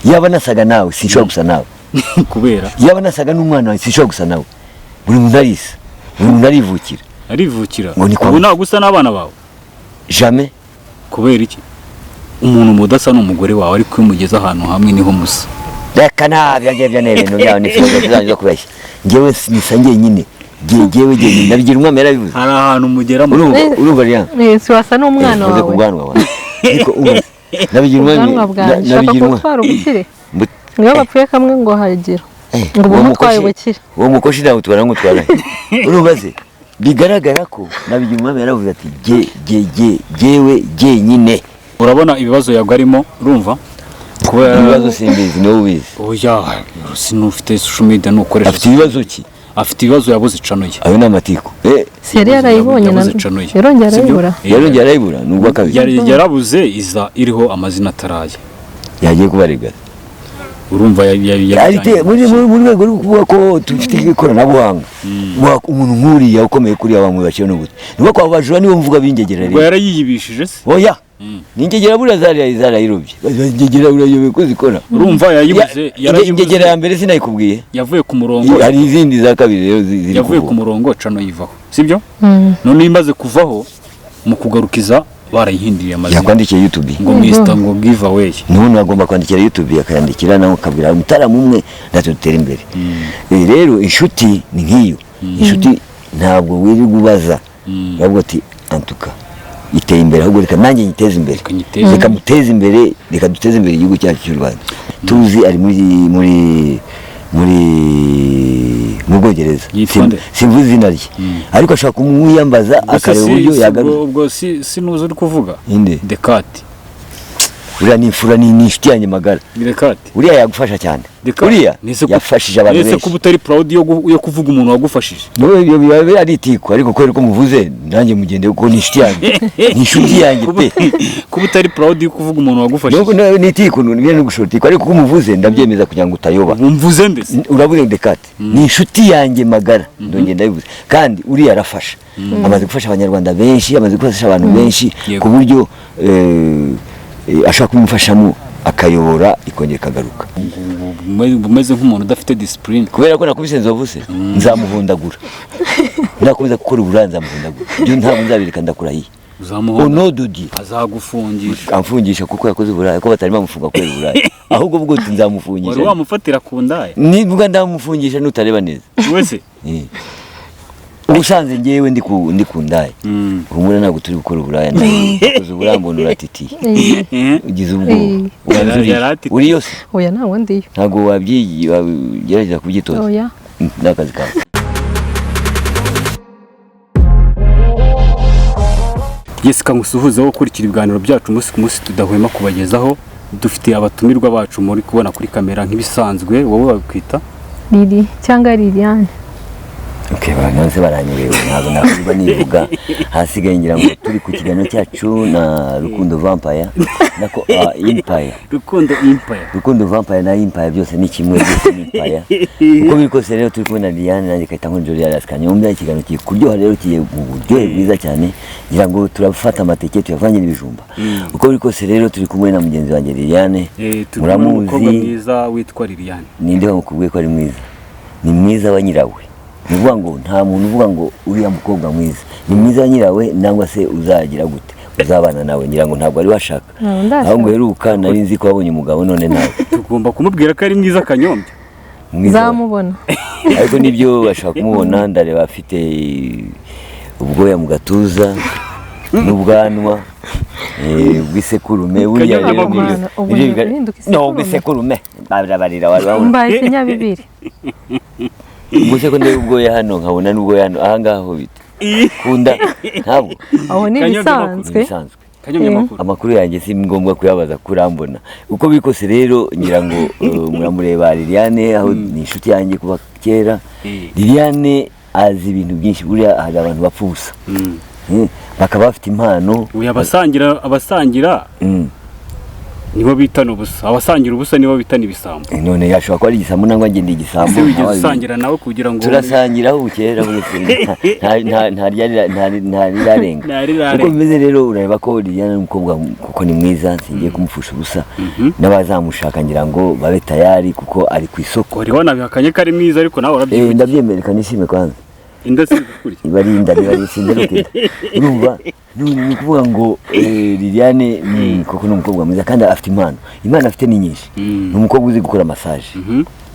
Yaba nasaga nawe, sinshobora gusa nawe. Kubera? Yaba nasaga n'umwana wawe, sinshobora gusa nawe. Buri muntu arisa, buri muntu arivukira. Arivukira. Ngo ni kwa- Ubu ntabwo usa n'abana bawe? Jamais. Kubera iki? Umuntu mudasa ni umugore wawe, ariko iyo mugeze ahantu hamwe niho musa. Reka, ntabyo ngibyo ni ibintu byawe, ni filozofi zanyu zo kubeshya. Njyewe nisa njyenyine. Njyewe jyenyine nabigira umwami yarabivuze. Hari ahantu mugera mu Urumva Lilian? Si wasa n'umwana Uvuze ku wawe. bwanwa wawe, ariko umva, nabigira umwami. Ubwanwa bwanjye ushaka Nabigira umwami. kubutwara ubukire. Niyo bapfuye kamwe ngo hagira ngo Uwo ubu mutwaye mukoshi- ubukire. Uwo mukoshi ntabwo utwara ngo utwara. Urumva se, bigaragara ko nabigira umwami yaravuze ati: "Jye jye jye jyewe jyenyine." Urabona ibibazo yago arimo, urumva kubera Ibibazo simbizi, niwe ubizi. Oya, sinufite social media nukoresha. Afite ibibazo ki? Afite ibibazo, yabuze channel ye. Ayo ni amatiku. Si yari yarayibonye na Yabuze channel ye. yarongera Sibyo? arayibura. Yarongera arayibura, ni ubwa kabiri. Yarabuze, iza iriho amazina ataraye. Yagiye kubarega. Urumva Arite muri rwego rwo kuvuga ko dufite ikoranabuhanga. Umuntu nk'uriya ukomeye kuriya bamwubakiye no gute? Niba kwa bajura nibo mvuga bingegera Ubwo rero. yarayiyibishije se? Oya, ningegera buriya zarayirobye. Ingegera urayobewe ko zikora. Urumva yayibuze. Yarayibuze. Ingegera ya mbere sinayikubwiye. Yavuye ku murongo. Hari izindi za kabiri rero ziri Yavuye ku kuvuga. murongo, channel yivaho, sibyo? None imaze kuvaho, mu kugarukiza barayihinduriye amazina. Yakwandikiye YouTube. Ngo Mr ngo give away. Nubu agomba kwandikira YouTube, akayandikira nawe akabwira umutaramu umwe, natwe dutera imbere. Rero inshuti ni nk'iyo inshuti, ntabwo wirirwa ubaza, uravuga ati: "Antuka iteye imbere, ahubwo reka nanjye nyiteze imbere." Reka nyiteze. Reka muteze imbere, reka duteze imbere igihugu cyacu cy'u Rwanda. Tuzi ari muri mu Bwongereza. Yitwa nde? Simvuze izina rye, ariko ashobora kumwiyambaza Ubwo se akareba uburyo yagaruka. Ubwo si sinuzi uri kuvuga? Inde? Dekati. Uriya ni imfura, ni inshuti yanjye magara. Dekati. Uriya yagufasha cyane. Uriya yafashije abantu Ese benshi. kuba utari proud yo kuvuga umuntu wagufashije? No, ibyo biba ari itiku, ariko kubera ko muvuze nanjye mugende, kuko ni inshuti yanjye, ni inshuti yanjye pe. Kuba utari proud yo kuvuga umuntu wagufashije? Nubwo ni itiku, ni no gushora itiku, ariko kuko umuvuze ndabyemeza kugira ngo utayoba. Ubu mvuze ndetse? Uravuze Dekate, ni inshuti yanjye magara, ndongera ndabivuze. Kandi uriya arafasha, amaze gufasha Abanyarwanda benshi, amaze gufasha abantu benshi, ku buryo ashobora kubimufashamo akayobora ikongera ikagaruka. Umeze nk'umuntu udafite discipline. Kubera ko nakubise nzovu se, nzamuhondagura. Nakomeza gukora uburaya nzamuhondagura. Ibyo ntabwo nzabireka, ndakurahiye. Uzamuhonda? Au nom de Dieu. Azagufungisha. Amfungisha kuko yakoze uburaya, ko batari bamufunga kubera uburaya, ahubwo ubwo uti nzamufungisha. Wari wamufatira ku ndaya? Nivuga ndamufungisha nutareba neza. Wese. Ubusanzwe ngewe ndi ku ndaya. Humura, ntabwo turi gukora uburaya. Nakoze uburaya mbona uratitiye, ugize ubwoba. Ubanza uriyo. Yari atitiye. Uriyo se? Oya, ntabwo ndiyo. Ntabwo wagerageza kubyitoza? Oya. Ni akazi kawe. Yes, kangusuhuze wo gukurikira ibiganiro byacu umunsi ku munsi tudahwema kubagezaho. Dufite abatumirwa bacu muri kubona kuri kamera nk'ibisanzwe. Wowe bakwita? Lili cyangwa Liliane. Okay, abantu baranyobewe, ntabwo nakwirwa nivuga. Hasigaye ngira ngo turi ku kiganiro cyacu na Rukundo Vampire, nako Empire. Rukundo Empire. Rukundo Vampire na Empire byose ni kimwe, byose ni Empire. Uko biri kose rero turi kumwe na Liliane, nanjye kahita nkunjoro ya Kanyombya. Ikiganiro kigiye kuryoha rero, kigiye mu buryohe bwiza cyane. Ngira ngo turafata amateke tuyavange n'ibijumba. Uko biri kose rero turi kumwe na mugenzi wanjye Liliane. Turi kumwe n'umukobwa Muramuzi. mwiza witwa Liliane. Ninde wamukubwiye ko ari mwiza? Ni mwiza wa nyirawe. Ni ukuvuga ngo nta muntu uvuga ngo uriya mukobwa mwiza ni mwiza wa nyirawe, nangwa se uzagira gute, uzabana nawe. Ngira ngo ntabwo wari washaka. Ntabwo ndashaka. Aho ngo uheruka nari nzi ko wabonye umugabo, none nawe. Tugomba kumubwira ko ari mwiza, Kanyombya. Mwiza Nzamubona. Ariko nibyo bashobora kumubona. Ndareba afite ubwoya mu gatuza n'ubwanwa bw'isekurume buriya. Kanyombya Rero amakuru. Ubu nibyo ngiye guhinduka no isekurume. Bw'isekurume barabarira wari wabona. Mbaye ikinyabibiri. Ubwo se ko ndeba ubwoya hano, nkabona n'ubwoya hano, aha ngaha ho bite kunda ntabwo? Aho ni Kanyombya Ni ibisanzwe. ibisanzwe. Kanyombya, amakuru. Amakuru yanjye si ngombwa kuyabaza, kurambona uko biri kose. Rero ngira ngo muramureba Liliane aho, ni inshuti yanjye kuva kera. Liliane azi ibintu byinshi. Buriya hari abantu bapfa ubusa, bakaba bafite impano. Uyu abasangira. Nibo bitana ubusa, abasangira ubusa nibo bitana ibisambo. None yashobora kuba ari igisambo nangwa ngenda igisambo. Ese wigeze usangira nawe kugira ngo turasangira aho bukera buretse nta rirarenga. Nta rirarenga. Uko bimeze rero, urareba ko Liliane ari umukobwa kuko ni mwiza, singiye kumupfusha ubusa, n'abazamushaka ngira ngo babe tayari kuko ari ku isoko. Wari wanabihakanye ko ari mwiza, ariko nawe urabyivugira. Ndabyemera, reka nishime kwanza. Inda si kurya. Iba ari inda, niba ari sindaruka inda, urumva ni ukuvuga ngo Liliane ni koko ni umukobwa mwiza kandi afite impano. Impano afite ni nyinshi. Ni umukobwa uzi gukora massage.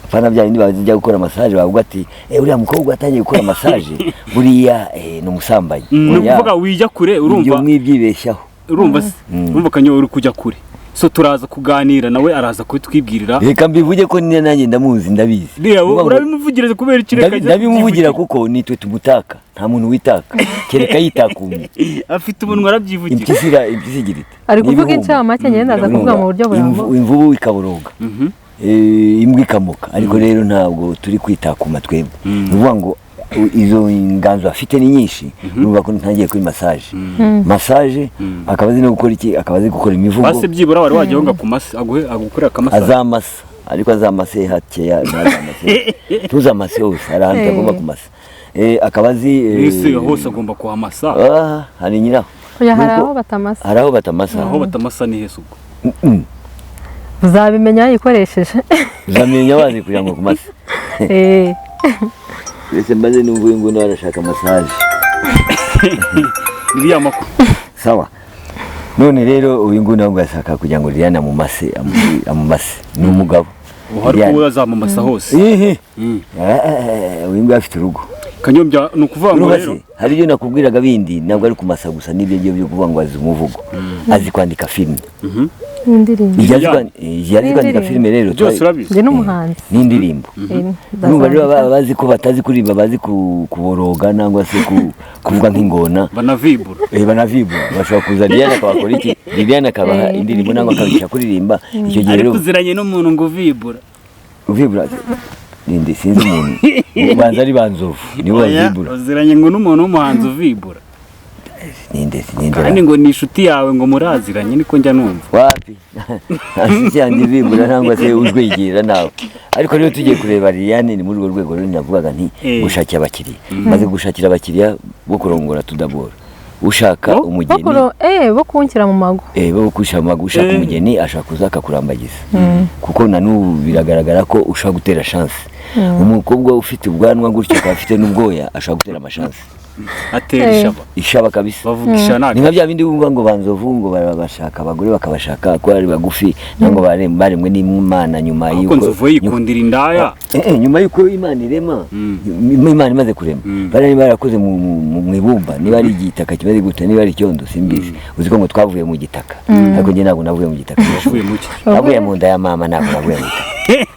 Apana bya bindi bajya gukora massage bavuga ati uriya mukobwa atangiye gukora massage buriya ni umusambanyi. Ni Oya, ukuvuga wijya kure. ibyo Urumva mwibyibeshyaho. Urumva se, urumva kanyo uri kujya kure, so turaza kuganira nawe, araza kubitwibwirira. Reka mbivuge ko niyo nanjye ndamuzi, ndabizi. Reba, Uvuga ngo urabimuvugira kubera iki? Reka ajye Ndabimuvugira kuko nitwe tumutaka, nta muntu witaka kereka yitakumye. Afite umunwa, arabyivugira. Impyisi igira ite? Ari kuvuga N'ibihumba. incamake, njyewe ndaza kuvuga mu buryo burambuye. Imvubu ikaboroga, imbwa ikamoka, ariko rero ntabwo turi kwitakuma twebwe. Ni ukuvuga ngo izo nganzo afite ni nyinshi. Urumva ko ntangiye kuri massage, massage akaba azi no gukora iki, akaba azi gukora imivugo. Base byibura wari wajyaho ngo akumase, aguhe, agukorere akamassage? Azamasa, ariko azamase hakeya, ntazamase, ntuzamase hose, hari ahantu utagomba kumasa. Akaba azi Mbese hose agomba kuhamasa? Ah, hari nyiraho. Oya, hari Nuko aho batamasa. Hari aho batamasa. Aho batamasa ni hese ubwo? Uzabimenya yikoresheje. Uzamenya wazi kugira ngo kumase. Mbese mbaze numva uyu nguyu nawe arashaka massage. Iriya makuru. Sawa, none rero uyu nguyu nawe ngo kugira ngo Liliane amumase, amumase, ni umugabo. Hari Liliane. kuba azamamasa hose. Ihi. Uyu nguyu afite urugo. Kanyombya, ni ukuvuga ngo Urumva rero se, hari ibyo nakubwiraga bindi, ntabwo ari kumasa gusa, n'ibyo ngibyo byo kuvuga ngo azi umuvugo, azi kwandika filime. N'indirimbo. Igihe azi igihe azi kwandika N'indirimbo. filime rero Byose urabizi. Njye n'umuhanzi. N'indirimbo. Urumva rero bazi ko batazi kuririmba, bazi kuboroga nangwa se kuvuga nk'ingona. Banavibura. Banavibura. Bashobora kuza Liliane akabakora iki, Liliane akabaha indirimbo nangwa akabigisha kuririmba icyo gihe. Ariko Rero uziranye n'umuntu ngo uvibura? Uvibura ninde? Sinzi umuntu, ubanza ari banzovu nibo Oya, bavibura. Uziranye ngo n'umuntu w'umuhanzi uvibura? Ninde? Ninde? Kandi ngo ni inshuti yawe, ngo muraziranye, niko njya numva. Wapi, nta nshuti yanjye ivibura nangwa se ujwigira nawe. Ariko rero tugiye kureba Liliane, ni muri urwo rwego rero navugaga nti gushakira abakiriya, maze gushakira abakiriya bo kurongora tudabora ushaka Bo? umugeni. Bo kunshyira mu mago. Bo kusha amagu, ushaka umugeni ashaka kuza akakurambagiza, kuko na n'ubu biragaragara ko ushobora gutera chance. Umukobwa ufite ubwanwa gutyo akaba afite n'ubwoya ashobora gutera amachance. Atera ishaba. Ishaba kabisa. Bavuga ishana. Ni nka bya bindi bumva ngo banzovu ngo bashaka abagore, bakabashaka ko ari bagufi nangwa baremwe n'Imana nyuma Ariko y'uko Nzovu yikundira indaya. Nyuma y'uko Imana irema, Imana imaze kurema, bari barakoze mu ibumba, niba ari igitaka kimeze gute, niba ari icyondo simbizi. Uzi ko ngo twavuye mu gitaka, ariko njye ntabwo navuye mu gitaka. Wavuye mu ki? Navuye mu nda ya mama, ntabwo navuye mu gitaka.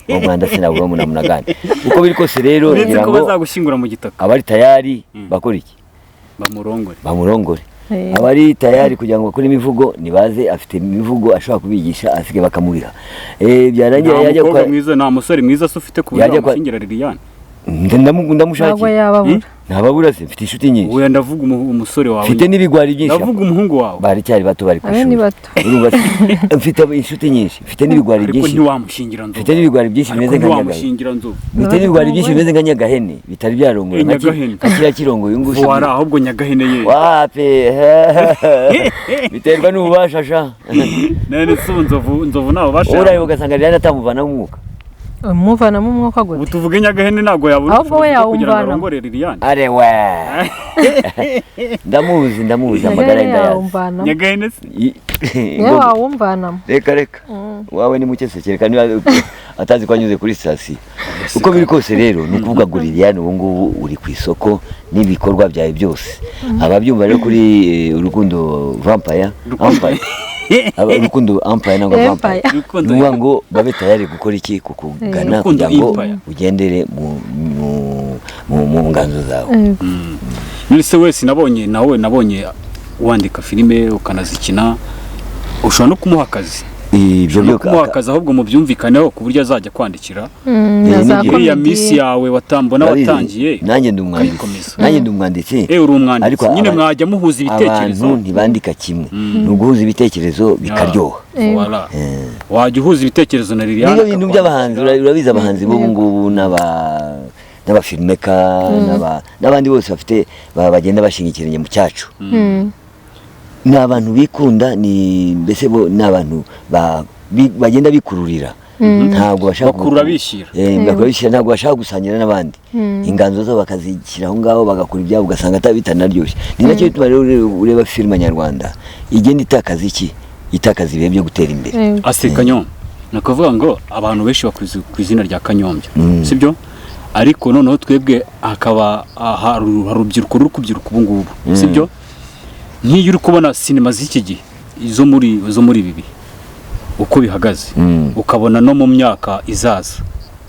Mu Rwanda sinavuga mu namunagani. Uko biri kose rero, Uretse ngira ko ngo bazagushyingura mu gitaka. Abari tayari bakora iki? Bamurongore. Bamurongore. Abari tayari kugira ngo bakore imivugo nibaze, afite imivugo ashobora kubigisha, asigaye bakamubiha. Byarangira Nta yajya mukobwa kwa mwiza, nta musore mwiza se ufite ku buryo Yajya kwa wamushyingira Liliane? Ntabwo Ndamushakira. yababura. Ntababura se? Mfite inshuti nyinshi. Oya, ndavuga umusore wawe. Mfite n'ibigwari byinshi. Ndavuga umuhungu wawe. Baracyari bato, bari ku Abe ni ishuri. bato. Urumva se, mfite inshuti nyinshi, mfite n'ibigwari Ariko byinshi. ntiwamushyingira Nzovu. Mfite n'ibigwari byinshi Ariko bimeze nka Nyagahene. ntiwamushyingira Nzovu. Mfite n'ibigwari byinshi bimeze nka Nyagahene bitari byarongora. Nyagahene. Nka kiriya kirongo uyu nguyu. Wara ahubwo Nyagahene ye. Wapi, biterwa n'ububasha sha. None se ubu Nzovu ntawe ubasha? Uraye ugasanga Liliane atamuvanamo umwuka. Umuvanamo umwuka Ubu gute? tuvuge Nyagahene ntabwo yabona Ahubwo we ubushobozi bwo kugira ngo yawumvanamo. arongore Liliane. Are we, ndamuzi, ndamuzi, amagara Nyagahene ye ndayazi. yawumvanamo. Nyagahene se? Niwe wawumvanamo. Reka reka, wawe ni muke se, kereka niba atazi ko anyuze kuri sitasiyo. Uko biri kose rero, ni ukuvuga ngo Liliane ubu ngubu uri ku isoko n'ibikorwa byawe byose. Ababyumva rero kuri Urukundo Vampire Empire, Urukundo Empire nangwa Vampire, Empire. Urukundo ni ukuvuga ngo babe tayari gukora iki? Kukugana Urukundo kugira ngo Empire. ugendere mu nganzo zawe. Yego. None se wese nabonye nawe, nabonye wandika filime ukanazikina, ushobora no kumuha akazi. Ibyo No byo kumuha akazi, ahubwo mubyumvikaneho ku buryo azajya kwandikira Na za nibyo. iriya comedy. minsi yawe watambona Urabizi, watangiye nanjye ndi umwanditsi. ukayikomeza. Nanjye ndi umwanditsi. Uri umwanditsi. Ariko Nyine mwajya muhuza ibitekerezo. Abantu ntibandika kimwe, ni uguhuza ibitekerezo bikaryoha. Voilà. Wajya uhuza ibitekerezo na Liliane Niyo bintu by'abahanzi, urabizi abahanzi b'ubu ngubu n'abafilmeka n'abandi bose bafite bagenda bashingikiranye mu cyacu, ni abantu bikunda, ni mbese bo ni abantu bagenda bikururira, ntabwo bashaka Bakurura bishyira. Bakurura bishyira, ntabwo bashaka gusangira n'abandi. Inganzo zabo bakazishyira aho ngaho, bagakora ibyabo, ugasanga atari bitanaryoshye. Ni nacyo gituma rero ureba filime nyarwanda igenda itakaza iki, itakaza ibihe byo gutera imbere. Ase Kanyombya, ni ukuvuga ngo abantu benshi bakuzi ku izina rya Kanyombya, sibyo? Ariko noneho twebwe hakaba hari urubyiruko ruri kubyiruka ubu ngubu, sibyo? Nk'iyo uri kubona sinema z'iki gihe, izo muri ibi bihe uko bihagaze, ukabona no mu myaka izaza,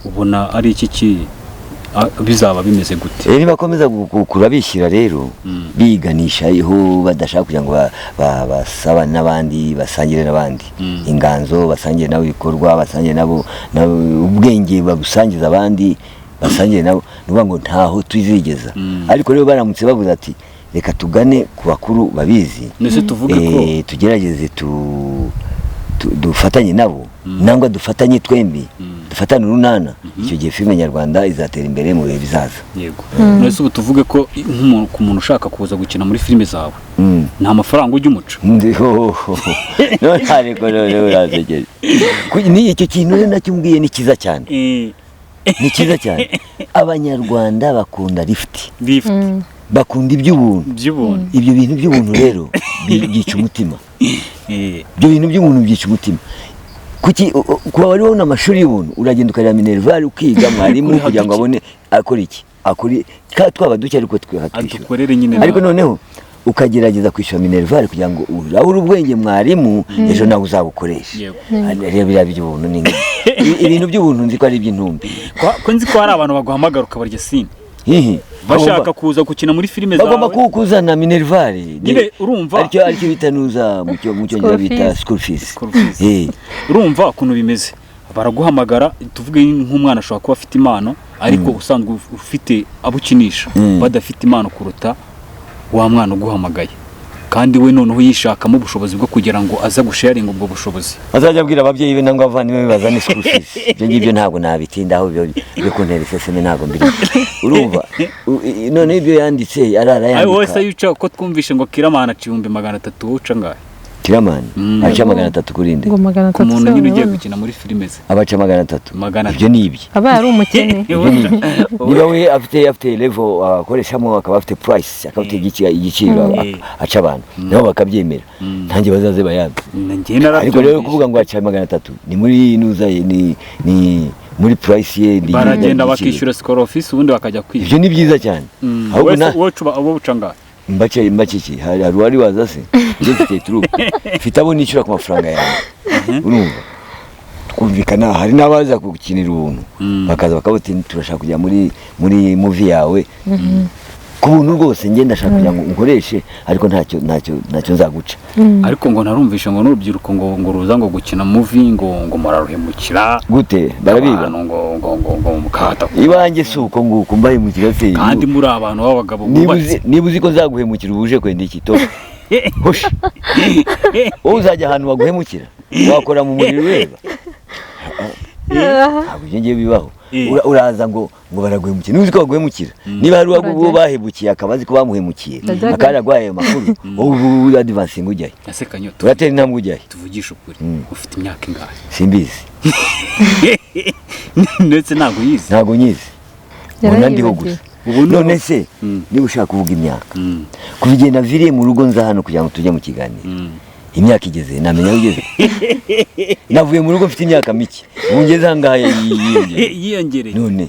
ubona ari iki bizaba bimeze gute? Nibakomeza gukura bishyira rero, biganisha iho badashaka kugira ngo basabane n'abandi, basangire n'abandi inganzo, basangire nabo ibikorwa, basangire nabo ubwenge, babusangiza abandi, basangire nabo, ni ukuvuga ngo ntaho tuzigeza. Ariko rero baramutse bavuze ati: "Reka tugane ku bakuru babizi," Mbese tuvuge ko tugerageze dufatanye nabo, nangwa dufatanye twembi, dufatane urunana, icyo gihe filime nyarwanda izatera imbere mu bihe bizaza. Yego. Mbese ubu tuvuge ko nk'umuntu, ku muntu ushaka kuza gukina muri filime zawe, nta mafaranga ujya umuca? None ariko none urasekeje. Ni icyo kintu rero nacyo umbwiye ni cyiza cyane, ni cyiza cyane. Abanyarwanda bakunda lifuti, Lift. bakunda iby'ubuntu. By'ubuntu. Ibyo bintu by'ubuntu rero byica umutima. Ibyo bintu by'ubuntu byica umutima. Kuki kuba wari wabona amashuri y'ubuntu, uragenda ukareba minerval, ukiga, mwarimu Kuri kugira ngo haduki. abone akora iki, akora ka twaba duke, ariko twishyura. Adukorere nyine. Ariko noneho ukagerageza kwishyura minerval kugira ngo urahure ubwenge mwarimu, ejo nawe uzabukoreshe. Rero biriya by'ubuntu ni ibintu by'ubuntu nzi ko ari iby'intumbi. Ko nzi ko hari abantu baguhamagara ukabarya sini Hihi. bashaka kuza gukina muri filime zawe. Bagomba kukuzana minerval. Nyine urumva aricyo bita nuza mu cyongereza School bita fees. school fees. School fees. Urumva ukuntu bimeze, baraguhamagara, tuvuge nk'umwana ashobora kuba afite impano, ariko usanzwe ufite abo ukinisha badafite impano kuruta wa mwana uguhamagaye, kandi we noneho yishakamo ubushobozi bwo kugira ngo aze gusharinga ubwo bushobozi. Azajya abwira ababyeyi be nangwa abavandimwe be bazane school fees. Ibyo ngibyo ntabwo nabitindaho, byo kuntera iseseme ntabwo mbiri. Urumva none ibyo yanditse arara Ayo wowe se yandika. yica ko twumvishe ngo Kiramana aca 300,000, wowe uca angahe? Kiramani aca 300 kuri nde? Ngo magana Ku atatu muntu se nyine ugiye wabibona? gukina muri filime ze. Abaca 300? 300. Ibyo ni ibye. Abaye ari umukene. Niba we afite level akoreshamo, akaba afite price, akaba afite igiciro aca abantu, nabo bakabyemera, ntanjye bazaze bayambe. Njye Ariko rero narabyumvise. kuvuga ngo aca 300 ni muri nuza ye, ni muri price ye, ni Baragenda igiciro. bakishyura school office, ubundi bakajya kwiga. Ibyo ni byiza cyane. Ahubwo Wese na wowe uca, wowe uca angahe? Mbace iki? Hari uwari waza se? Njye mfite troupe, mfite abo nishyura ku mafaranga yawe, urumva twumvikana. Hari n'abaza gukinira ubuntu, bakaza bakavuga ati: "Turashaka kujya muri movie yawe ku buntu rwose, njye ndashaka kugira ngo nkoreshe, ariko ntacyo nzaguca." Ariko ngo narumvishe ngo n'urubyiruko ngo ruza ngo gukina movie ngo muraruhemukira. Gute? Barabiba? Abantu ngo mukata. Iwanjye si uko nguko, mbahemukira se? Kandi muri abantu b'abagabo Niba bubatse. Niba uzi ko nzaguhemukira, uba uje kwenda iki? Toka hoshi! Wowe uzajya ahantu baguhemukira? Wakora mu muriro ureba? Ntabwo ibyo ngiye bibaho. Uraza ngo baraguhemukira, niba uzi ko baguhemukira, niba hari uwo bahemukiye akaba azi ko bamuhemukiye, Urajya akaba yaraguhaye ayo makuru, wowe ubu advancinga ujyayo? Ese Kanyo, Uratera intambwe ujyayo? tuvugishe ukuri, ufite imyaka ingahe? Simbizi. Ndetse ntabwo uyizi? Ntabwo nyizi, mbona ndiho Yarayibagiwe. gusa. Ubu None se niba ushaka kuvuga imyaka, kuva igihe naviriye mu rugo nza hano kugira ngo tujye mu kiganiro, imyaka igeze namenya aho igeze. Navuye mu rugo mfite imyaka mike, ubu ngeze aha ngaha yiyongereye. Yiyongereye. None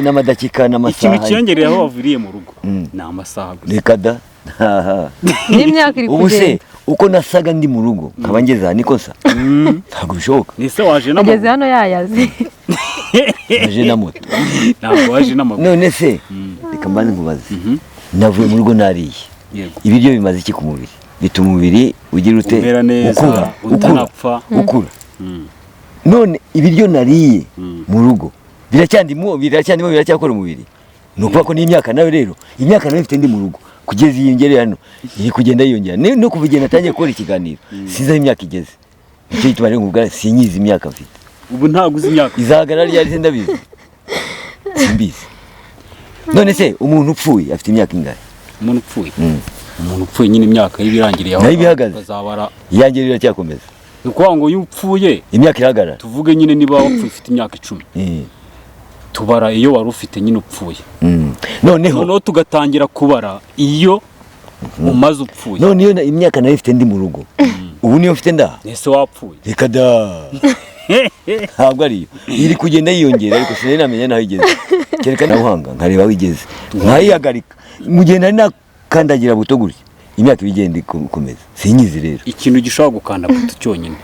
n'amadakika n'amasaha. Ikintu cyiyongereye aho waviriye mu rugo ni amasaha gusa. Reka da. Haha. N'imyaka iri Ubu se kugenda. uko nasaga ndi mu rugo nkaba ngeze aha niko nsa? Ntabwo bishoboka. Nese waje Ageze n'amaguru? hano yayaze. Naje na moto. Ntabwo waje n'amaguru. None se reka mbanze nkubaze, navuye mu rugo nariye. Ibiryo bimaze iki ku mubiri? Bituma umubiri ugira ute? Umera neza, Ukura, ukura, utanapfa. ukura. None ibiryo nariye mu rugo biracyandimo, biracyandimo, biracyakora umubiri. Ni ukuvuga ko n'imyaka nayo rero, imyaka nayo mfite ndi mu rugo kugeza iyi ngere hano iri kugenda yiyongera. No kuva igihe natangiye gukora ikiganiro sinzi aho imyaka igeze. Nicyo gituma rero nkubwira sinyizi imyaka mfite. Ubu ntabwo uzi imyaka. Izahagarara ryari se? Ndabizi, simbizi. None se umuntu upfuye afite imyaka ingahe? Umuntu upfuye, umuntu upfuye nyine imyaka y'ibirangiriye aho. Nayo ibihagaze. Bazabara. Iyanjye rero iracyakomeza. Ni ukuvuga ngo iyo upfuye, imyaka irahagarara. Tuvuge nyine niba wapfuye ufite imyaka 10, tubara iyo wari ufite nyine upfuye. Noneho noneho tugatangira kubara iyo umaze upfuye. None iyo imyaka nayo mfite ndi mu rugo ubu niyo mfite ndaha. Ese wapfuye? Reka da, ntabwo ariyo, iri kugenda yiyongera ariko sinari namenya n'aho igeze, kereka nawuhanga nkareba aho igeze nkayihagarika. Mu gihe nari nakandagira buto gutya, imyaka iba igenda ikomeza, sinyizi rero. Ikintu gishobora gukanda buto cyonyine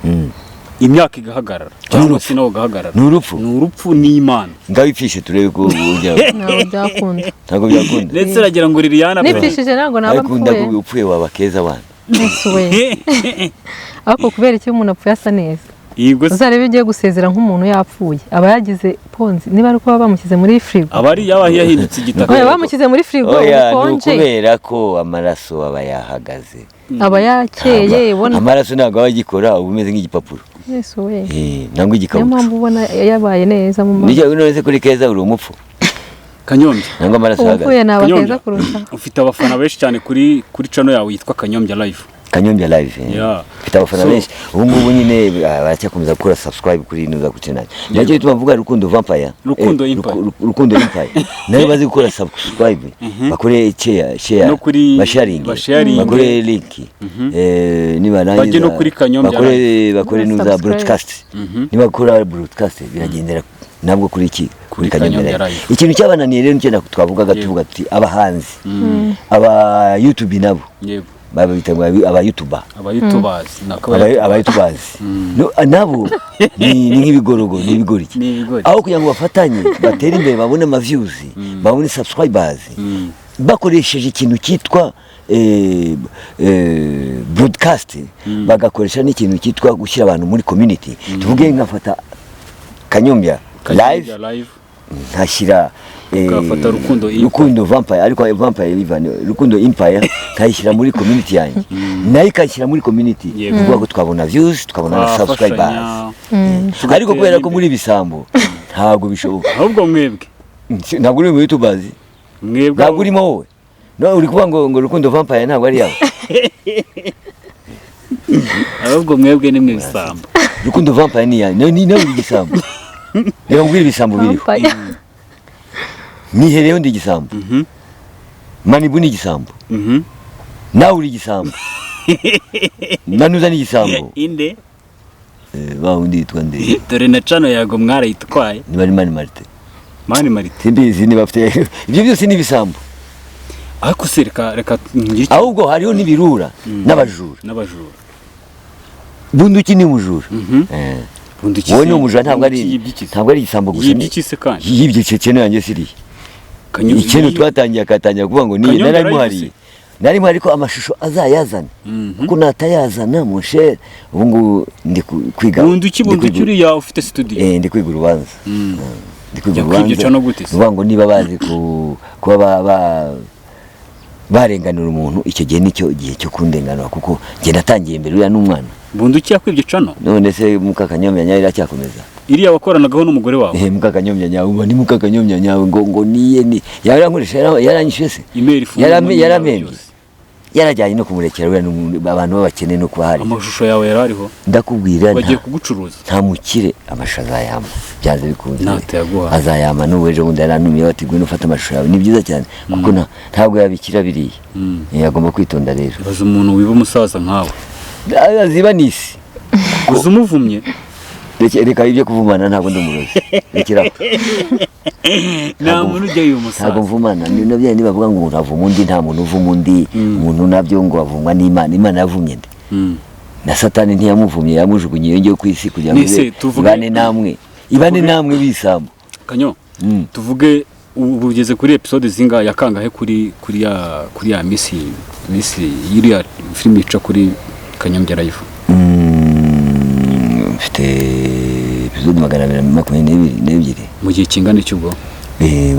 imyaka igahagarara cyangwa Urupfu. se nawe ugahagarara Ni urupfu. Ni urupfu n'Imana. Ngabipfishe turebe ko ujya. Ntabwo byakunda. Ntabwo byakunda. Ndetse uragira ngo Liliana Nipfishije ntabwo naba Ariko mpfuye. ndakubwiye, upfuye waba keza abana. Yesu we! Ariko kubera iki umuntu apfuye asa neza? Yego se. Uzarebe iyo ugiye gusezera nk'umuntu yapfuye, aba yagize ponzi, niba ari uko baba bamushyize muri firigo. Aba ari yaba yahindutse igitaka. Oya, bamushyize muri firigo Oya, ni ubukonje. ukubera ko amaraso aba yahagaze. Aba yakeye ubona. Amaraso ntabwo aba agikora, uba umeze nk'igipapuro. Yesu we! Nangwa Niyo igikabutura. mpamvu ubona yabaye neza mu maso. Nijya none se kuri keza uri umupfu? Kanyombya. Nangwa amaraso Upfuye ahagaze. naba Kanyombya, keza kurusha. ufite abafana benshi cyane kuri channel yawe yitwa Kanyombya Live. Kanyombya Live. Mfite abafana benshi ubu ngubu nyine, baracyakomeza gukora subscribe kuri ino za kuri channel. Nicyo gituma mvuga Rukundo Vampire. Rukundo Empire. Rukundo Empire nayo bazi gukora subscribe, bakore share, share No kuri- basharing, basharing. bakore link, nibarangiza Bajye no kuri Kanyombya. bakore nuza Subscribe. broadcast. Nibakora broadcast biragendera nabwo kuri iki, kuri Kanyombya Kanyombya Live. Live. Ikintu cyabananiye rero nicyo twavugaga, tuvuga tuti abahanzi, aba YouTube nabo babita ngo aba YouTuber. Aba YouTubers nako. Aba YouTubers. No, nabo ni nk'ibigorogo, ni ibigoryi. Ni ibigoryi. Aho kugira ngo bafatanye batere imbere, babone ama views, babone subscribers, bakoresheje ikintu cyitwa broadcast, bagakoresha n'ikintu cyitwa gushyira abantu muri community. Tuvuge nkafata Kanyombya Live, Kanyombya Live, nkashyira Ugafata Rukundo Empire. Rukundo Vampire, ariko Vampire Ivan, Rukundo Empire nkayishyira muri community yanjye, nayo ikayishyira muri community, kuvuga ko twabona views, tukabona na subscribers. Twafashanya, Ariko kubera ko tugatera muri ibisambo ntabwo bishoboka. Ahubwo mwebwe Ntabwo uri mu YouTubers. Mwebwe Ntabwo urimo wowe. No uri kuvuga ngo Rukundo Vampire ntabwo ari yawe. Ahubwo mwebwe ni mwe bisambo. Rukundo Vampire ni yanjye, ni nawe uri igisambo. Reka nkubwire ibisambo biriho. Vampire. Nihereyeho ndi igisambo. Manibu ni igisambo. Nawe uri igisambo, nanuza ni igisambo. Inde? Wa wundi yitwa nde? Dore na channel yago mwarayitwaye. Niba ari Mani Marite. Mani Marite. Simbizi niba afite. Ibyo byose ni ibisambo. Ariko se reka ngire icyo- Ahubwo hariho n'ibirura n'abajura. N'abajura. Bunduki ni umujura. Bunduki Wowe se- ni umujura, ntabwo ari Bunduki yibye iki se? ntabwo ari igisambo gusa. Yibye iki se kandi? Yibye icyo yanjye siriya. Ikintu twatangiye akatangira kuvuga ngo niye. Kanyombya. Narabimuhariye, narabimuhariye ko amashusho azayazana, kuko natayazana mon cher, ubu ngubu ndi kwiga. Bunduki ndi Bunduki kwiga- uriya ufite studio. Ndi kwiga urubanza. Ndi kwiga Yakwibye urubanza. cano gute se? Ni ukuvuga ngo niba bazi kuba barenganura umuntu, icyo gihe nicyo gihe cyo kundenganura, kuko njye natangiye mbere, uriya n'umwana. Bunduki yakwibye channel? None se Mukakanyombya nyawe iracyakomeza? Iriya wakoranagaho n'umugore wawe? Mukakanyombya nyawe, uba ni Mukakanyombya nyawe ngo niye ni yarankoresha, yaranyishyuye se? Email ifunze n'ibyawe Yaramembye. byose. Yarajyanye no kumurekera uriya abantu b'abakene no kuba hari. Amashusho yawe yari ariho. Ndakubwira Bagiye kugucuruza. Nta mukire, amashusho azayama byanze bikunze. Ntacyo yaguhaye. Azayama n'ubu, ejo bundi yarantumiye bati ngwino ufate amashusho yawe. Ni byiza cyane kuko ntabwo yabikira biriya. Agomba kwitonda rero. Ibaze umuntu wiba umusaza nkawe. Aziba n'isi. Uzi umuvumye. Reka ibyo kuvumana, ntabwo ndi umurozi, rekeraho. Nta muntu ujya yiba Ntabwo umusaza. mvumana. Ni nabyo nibavuga ngo umuntu avuma undi, nta muntu uvuma undi. Umuntu nabyo ngo avumwa n'Imana, Imana yavumye nde? Na Satani ntiyamuvumye, yamujugunye iyo ngiyo ku isi kugira ngo Nese, ibane namwe, ibane namwe bisambo. Kanyo, tuvuge ubu ugeze kuri episode zingahe, ya kangahe kuri ya misi y'iriya filime ica kuri Kanyombya Live? Mfite Dufite episode 222. Mu gihe kingana iki ubwo?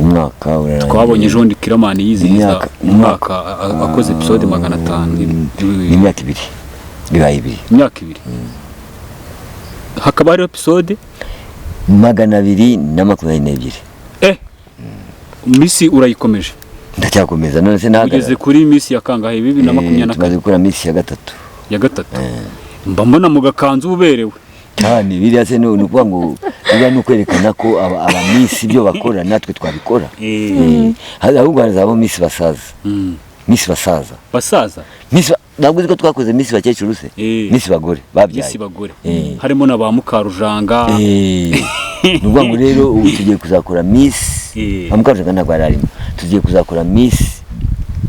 Umwaka urarangiye. Twabonye ejo bundi Kiramani yizihiza Imyaka- umwaka akoze episode 500. Ni imyaka 2, bibaye 2. Imyaka 2 hakaba hariho episode 222. Miss urayikomeje? Ndacyakomeza, none se Ugeze nahagarara? kuri miss ya kangahe? Bibiri na makumyabiri na Tumaze kane? gukora miss ya gatatu. Ya gatatu. Mba mbona mu gakanzu uberewe. Cyane. Biriya se ni ukuvuga ngo biriya ni ukwerekana ko aba miss ibyo bakora natwe twabikora. Ahubwo hazabamo miss basaza. Miss basaza. Basaza. Miss ntabwo uzi ko twakoze miss bakecuru se? Miss bagore babyaye. Miss bagore. Eh. Harimo na ba Mukarujanga. Ni ukuvuga ngo rero ubu tugiye kuzakora miss ba Mukarujanga ntabwo yari arimo. Tugiye kuzakora miss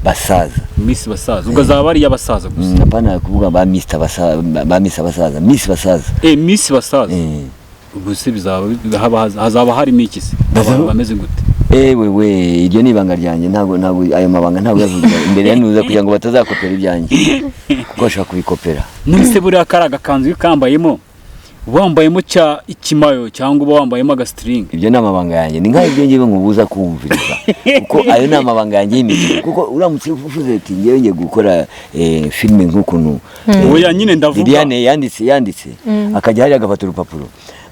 basaza. Miss basaza, ubwo azaba ari iy'abasaza gusa. Hapana kuvuga ba miss abasaza, ba miss abasaza, miss basaza. Miss basaza. Ubwo se bizaba hazaba harimo iki se? Abantu bameze gute? Ewe we, iryo ni ibanga ryanjye. Ntabwo ayo mabanga ntabwo yavugira imbere ya nuza kugira ngo batazakopera ibyanjye, kuko bashobora kubikopera. None se buriya kari agakanzu iyo ukambayemo, wambayemo cya ikimayo cyangwa uba wambayemo agasitiringi? Ibyo ni amabanga yanjye, ni nk'aho ibyo ngiye nkubuza kumviriza, kuko ayo ni amabanga yanjye y'imikino. Kuko uramutse uvuze uti ngewe ngiye gukora filime nk'ukuntu Oya, nyine ndavuga. Liliane yanditse, akajya hariya agafata urupapuro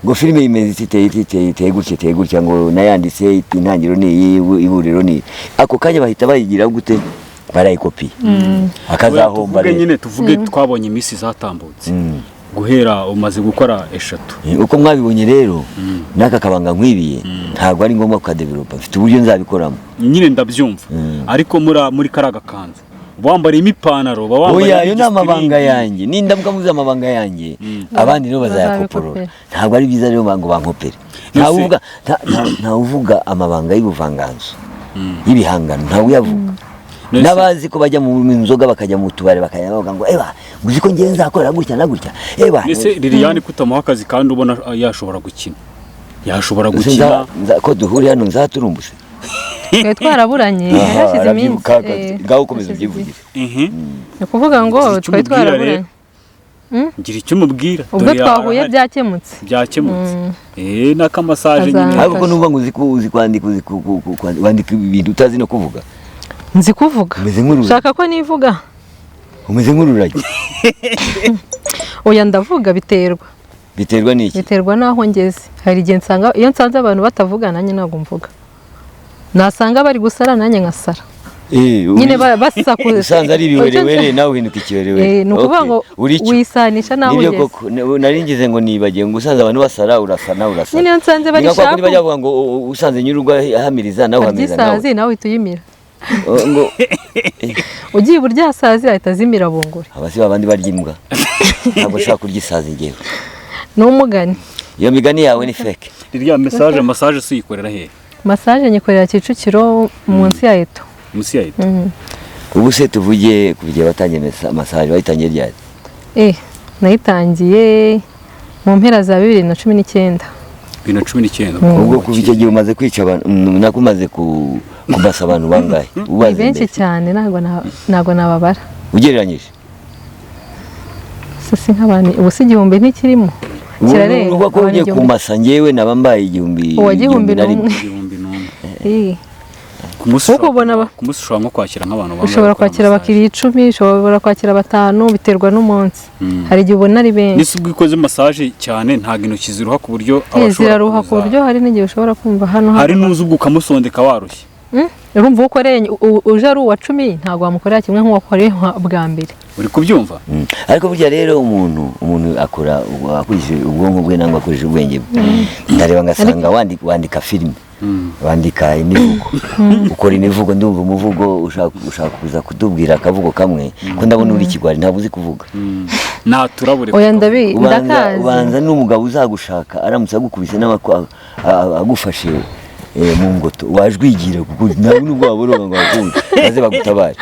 ngo filime imeze iti, iteye iti, iteye gutya, iteye gutya, ngo nayanditse intangiriro ni iyi, ihuriro ni iyi, ako kanya bahita bayigira gute? Barayikopiye, akazahomba Tuvuge rero. nyine, tuvuge twabonye iminsi zatambutse guhera umaze gukora eshatu. Uko mwabibonye rero n'aka kabanga nkwibiye, ntabwo ari ngombwa kukadevelopa, mfite uburyo nzabikoramo. Nyine ndabyumva, ariko muri kariya gakanzu wambariyemo ipantaro, uba wambaye Oya, ayo ni amabanga yanjye. Nindamuka muzi amabanga yanjye, abandi nibo bazayakoporora. Bazabikopera. Ntabwo ari byiza rero ngo bankopere. Ntawuvuga amabanga y'ubuvanganzo, y'ibihangano, ntawe uyavuga. N'abazi ko bajya mu nzoga, bakajya mu tubari, bakajya bavuga ngo eba uzi ko ngewe nzakora gutya na gutya, eba. Ese Liliane kutamuha akazi kandi ubona yashobora gukina, yashobora Ese gukina? Ko duhuriye hano nzaturumbuse? Twari twaraburanye Aha, hashize iminsi. arabyibuka, ngaho ukomeza hashize igihe. ubyivugire. Ni ukuvuga ngo Ngira icyo twari umubwira twaraburanye. rero. Ngira icyo umubwira. Ubwo Dore twahuye arahari. byakemutse. Byakemutse, n'akamasaje nyine. Ariko ko numva ngo uzi kwandika, uzi wandika ibintu utazi no kuvuga. Nzi kuvuga. Umeze nk'ururagi. Ushaka ko nivuga? Umeze nk'ururagi. Oya, ndavuga, biterwa. Biterwa n'iki? Biterwa n'aho ngeze. Hari igihe nsanga, iyo nsanze abantu batavuga nanjye ntabwo mvuga, nasanga bari gusara nanjye nkasara. Nyine basakuza. Usanze ari ibiwerewere nawe uhinduka ikiwerewere. Ni ukuvuga Okay. ngo Uri icyo. wisanisha n'aho Nibyo ugeze. koko, nari ngize ngo nibagiwe ngo usanze abantu basara urasa nawe urasa. Nyine iyo nsanze bari Ni nka kwa kundi sharp. bajya bavuga ngo usanze nyir'urugo ahamiriza nawe uhamiriza nawe. Arya nawe uhita uyimira. Oh, ngo Ugiye iburyo hasazi ahita azimira bunguri. Aba si babandi barya imbwa? Ntabwo nshobora kurya isazi ngewe. Ni umugani. Iyo migani yawe ni fake. Iriya massage si uyikorera hehe? Massage nyikorera Kicukiro munsi ya Eto. Munsi ya Eto. Ubu se tuvuge ku gihe watangiye massage, wayitangiye ryari? Nayitangiye mu mpera za 2019. 2019. Ubwo kuva icyo gihe umaze kwica abantu, nako umaze kubasa abantu bangahe? Ni Ubaze benshi mbese. cyane, ntabwo nababara. Ugereranyije. Si nk'abantu ubu si 1000 ntikirimo, kirarenga. Ubu ko Abantu ugiye 1000. kumasa ngewe naba mbaye 1000. Uwa 1000 na rimwe. n'umwe. 1001. Ku munsi Kuko ubona ku munsi ushobora nko kwakira nk'abantu bangahe Ushobora bakora kwakira massage? abakiriya 10, ushobora kwakira batanu, biterwa n'umunsi. Hari igihe ubona ari benshi. Nese ubwo ikoze massage cyane ntabwo intoki ziruha ku buryo abashobora Ziraruha ku kuza- buryo hari n'igihe ushobora kumva hano Hari n'uza ubwo ukamusondeka warushye. Urumva uwo ukoreye uje ari uwa 10 ntabwo wamukorera kimwe nk'uwakoreye bwa mbere. Uri kubyumva? Ariko burya rero umuntu akora akurikije ubwonko bwe nangwa akurikije ubwenge bwe. Ndareba ngasanga wandika filime, wandika imivugo, ukora imivugo. Ndumva umuvugo ushaka kuza kutubwira akavugo kamwe, ko ndabona uri ikigwari, ntabwo uzi kuvuga. Naturabure. Oya, ndabi Ubanza ndakazi. ubanza n'umugabo uzagushaka aramutse agukubise agufashe mu ngoto wajwigira, kuko nawe nubwo waboroga ngo bakumve maze bagutabare.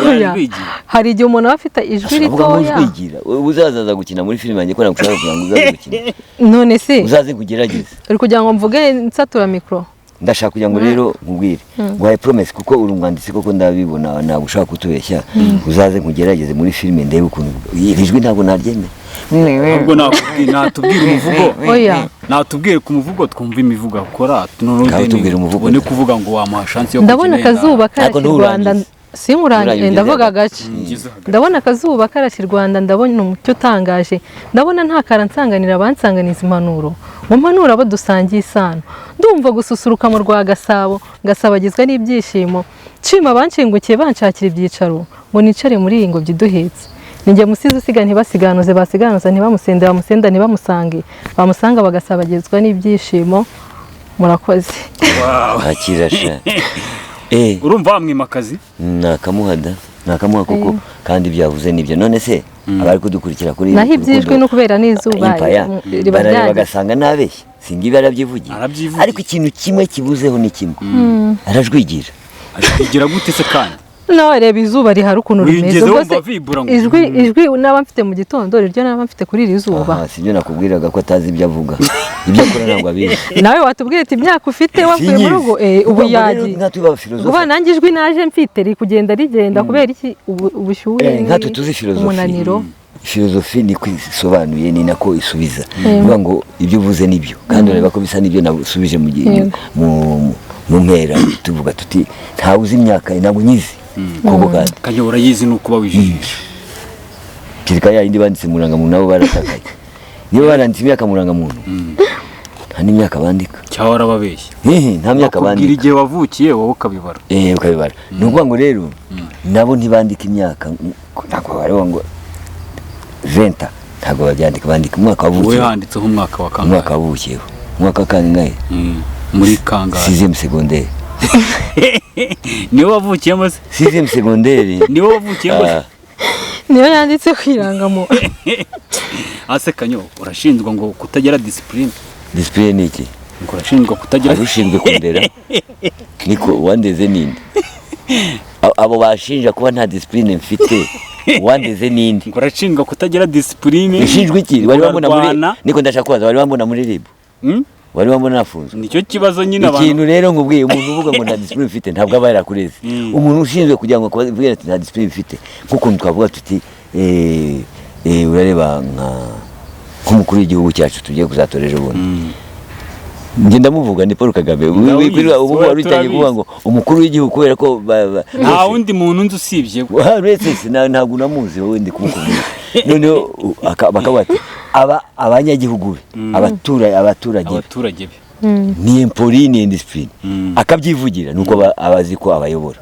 Oya. Yajwigira. Hari igihe umuntu aba afite ijwi Avuga ngo ritoya. ujwigira. Uzazaza gukina muri filime yanjye, ko nagushaka kugira ngo uzaze gukina. None se Uzaze kugerageza. uri kugira ngo mvuge nsatura mikoro? Ndashaka kugira ngo rero nkubwire, nguhaye promesse, kuko uri umwanditsi koko ndabibona, ntabwo ushaka kutubeshya. Uzaze nkugerageze muri filime ndebe ukuntu iri jwi ntabwo naryemera. Ahubwo natubwira umuvugo. Oya. Natubwire ku muvugo twumva imivugo akora, noneho Ngaho tubwire umuvugo. Ubone kuvuga ngo wamuha chance yo Ndabona kugenda. akazuba Ariko karashe u Rwanda. nturangize. Simurangiye, Nturangize. ndavuga agace. Ngize hagati. Ndabona akazuba karashe u Rwanda, ndabona umucyo utangaje, ndabona nta karansanganira abansanganiza impanuro, ngo mpanure abo dusangiye isano. Ndumva gususuruka mu rwa Gasabo, ngasabagizwa n'ibyishimo, nshima abanshingukiye banshakira ibyicaro, ngo nicare muri iyi ngobyi iduhetse. Ninjye musizi usiga ntibasiganuze, basiganuza ntibamusende, bamusenda ntibamusange, bamusanga bagasabagizwa n'ibyishimo. Murakoze. Wow. Akirasha. Urumva wamwimakazi? Nakamuha da, nakamuha koko, kandi ibyo yavuze nibyo. None se abari kudukurikira kuri Naho ibyijwi no kubera n'izuba Empire, riba barareba ryagize. bagasanga nabeshye, singibi arabyivugiye. Arabyivugiye. Ariko ikintu kimwe kibuzeho ni kimwe, arajwigira. Kugira gute se kandi? Nawe reba izuba rihari ukuntu rimeze. Wigeze Ubwo wumva se vibura ngo ijwi naba mfite mu gitondo riryo naba mfite kuri iri zuba? Aha, sibyo nakubwiraga ko atazi ibyo avuga, ibyo akora ntabwo abizi. Nawe watubwira ati imyaka ufite wavuye mu rugo, ubu Urumva rero yagiye. nkatwe b'abafilozofe Ubu nanjye ijwi naje mfite riri kugenda rigenda kubera iki? Ubushyuhe, Nkatwe tuzi filozofi. umunaniro. Filozofi niko isobanuye, ni nako isubiza, uvuga ngo ibyo uvuze nibyo, kandi urareba ko bisa n'ibyo nasubije mu gihe Yego. mu mpera tuvuga tuti ntawe uzi imyaka, ntabwo nyizi koko kandi. Kanya urayizi ni ukuba wijijisha. Kereka ya yindi banditse mu ndangamuntu, nabo baratakaye. Niba baranditse imyaka mu ndangamuntu, nta n'imyaka bandika. Cyangwa warababeshya. Hehe, nta myaka Bakubwira bandika. igihe wavukiye, wowe ukabibara. Ukabibara. Ni ukuvuga ngo rero nabo ntibandika imyaka, ntabwo bareba ngo 20, ntabwo babyandika, bandika umwaka Wowe wavukiyeho. handitseho umwaka wa kangahe? Umwaka wavukiyeho, umwaka wa kangahe? Muri kangahe? Sixième secondaire. Niwe wavukiyemo se? Sixième secondaire. Niwe wavukiyemo se? Ah, Niyo yanditse ku irangamuntu. Ase Kanyo, urashinjwa ngo kutagira discipline. Discipline ni iki? Ngo urashinjwa kutagira. Hari ushinzwe kundera? Niko wandeze ninde? Abo bashinja kuba nta discipline mfite, wandeze ninde? Ngo urashinjwa kutagira discipline. Ushinjwa iki? Wari wambona muri Urarwana. Niko ndashaka kubaza, wari wambona muri RIB? Hmm? Wari wambona nafunzwe? Nicyo kibazo nyine abantu. Ikintu rero nkubwiye, umuntu uvuga ngo nta discipline mfite ntabwo aba yarakureze. Umuntu ushinzwe kugira ngo akubwire ati nta discipline mfite, nk'ukuntu twavuga tuti urareba nka nk'umukuru w'igihugu cyacu tugiye kuzatora ejo bundi, njye ndamuvuga ni Paul Kagame. Ndabizi, Ubu wari utangiye turabizi. kuvuga ngo umukuru w'igihugu kubera ko Nta wundi muntu nzi usibye we. Uretse se ntabwo unamuzi wowe, ndi kumukubwira. Noneho bakavuga ati aba abanyagihugu be, abaturage be Abaturage be ni impoli, ni indiscipline, akabyivugira nuko abazi ko abayobora.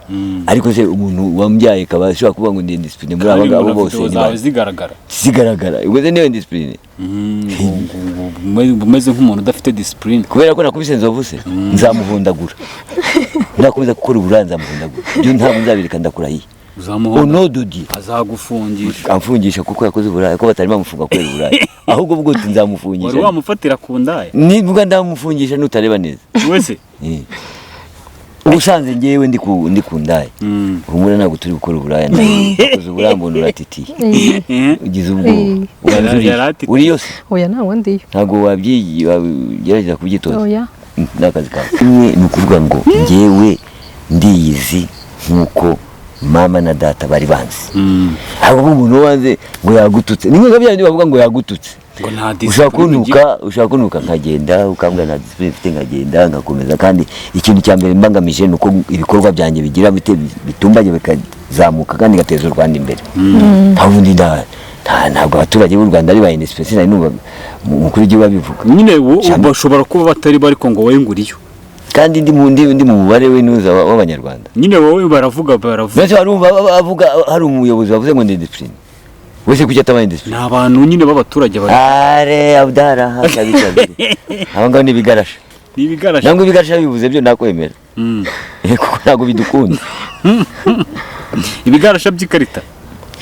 Ariko se umuntu wambyaye akaba ashobora kuvuga ngo ndi indiscipline muri aba Kandi ngabo umuntu bose video ni zawe bande? zigaragara. Zigaragara, ubwo se niyo indiscipline? Umeze nk'umuntu udafite discipline. Kubera ko nakubise nzovu se, nzamuhundagura. Nakomeza gukora uburaya nzamuhundagura. Ibyo ntabwo nzabireka, ndakurahiye. Uzamuhonda. Au nom de Dieu. Azagufungisha. Amfungisha kuko yakoze uburaya, ko batari bamufunga kubera uburaya, ahubwo ubwo uti nzamufungisha. Wari wamufatira ku ndaya. Nivuga ndamufungisha nutareba neza. Wese. Ubusanzwe ngewe ndi ku ndaya, humura, ntabwo turi gukora uburaya. Nakoze uburaya mbona uratitiye, ugize ubwoba. Ubanza uriyo. Yaratitiye. Uriyo se? Oya, ntabwo ndiyo. Ntabwo wagerageza kubyitoza? Oya. Ni akazi kawe. Kimwe ni ukuvuga ngo ngewe ndiyizi nk'uko mama na data bari banzi. Ahubwo umuntu wanze ngo yagututse, ni nka bya bindi bavuga ngo yagututse. Ngo nta Ushobora discipline ugira. kuntuka, ushobora kuntuka nkagenda, ukambwira nta discipline mfite, nkagenda nkakomeza. Kandi ikintu cya mbere mbangamije ni uko ibikorwa byanjye bigira bite, bitumbaye, bikazamuka kandi bigateza u Rwanda imbere. Nta wundi ntabwo abaturage b'u Rwanda ari ba indiscipline, sinari numva umukuru w'igihugu abivuga. Nyine bashobora kuba batari bari, ariko ngo wowe ngo uriyo. Kandi ndi mu mubare w'intuza w'abanyarwanda. Nyine wowe baravuga baravuga. Mbese warumva avuga hari umuyobozi wavuze ngo ndi indiscipline wese, kuki ataba indiscipline? Ni abantu nyine b'abaturage bari. Are abdara kabi kabi, abo ngabo ni ibigarasha. Ni ibigarasha. Nangwa ibigarasha bivuze byo nakwemera. Kuko ntabwo bidukunda. Ibigarasha by'ikarita.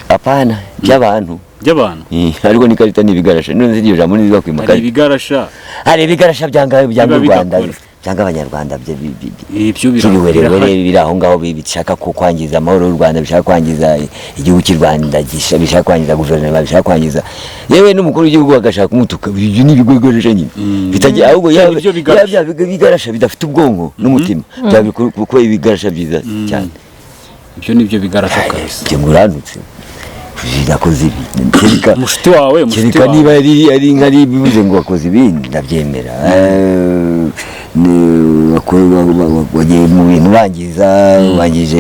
Apana, by'abantu. By'abantu. Ariko n'ikarita ni ibigarasha, none se iryo jambo ntiziba kwima Hari karita? ibigarasha. Hari ibigarasha byanga Biba u Rwanda, bidakora. byanga abanyarwanda Ibyo by'ibiwerewere birahari. biri aho ngaho bishaka ko kwangiza amahoro y'u Rwanda, bishaka kwangiza igihugu cy'u Rwanda, bishaka kwangiza guverinoma, bishaka kwangiza yewe n'umukuru w'igihugu bagashaka kumutuka. Ibyo ni ibigwegereje nyine bitagiye ahubwo Ibyo yaba nibyo bigarasha. yaba ibigarasha bidafite ubwonko n'umutima byaba kuba ibigarasha byiza cyane. Ibyo nibyo bigarasha kabisa. Ibyo ngo urantutse. Nakoze ibi. Kereka Mushuti wawe, mushuti kereka wawe. Niba ari nka ari bivuze ngo wakoze ibi, ndabyemera. Wagiye mu bintu wangiza, wangije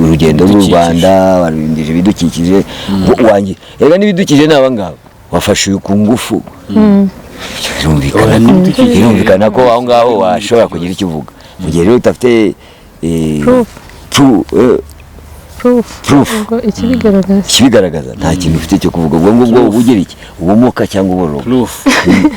urugendo rw'u Ibidukikije. Rwanda, warangije ibidukikije, erega n'ibidukikije ni aba ngaba wafashe uyu ku ngufu. Birumvikana Oya, n'ibidukikije. Birumvikana ko aho ngaho washobora kugira icyo uvuga mu gihe rero udafite Proof. Proof, Proof. Proof. Ubwo ikibigaragaza. Ikibigaragaza, nta kintu ufite cyo kuvuga. Ubwo ngubwo uba ugira iki? Ubumuka cyangwa uboroga? Proof.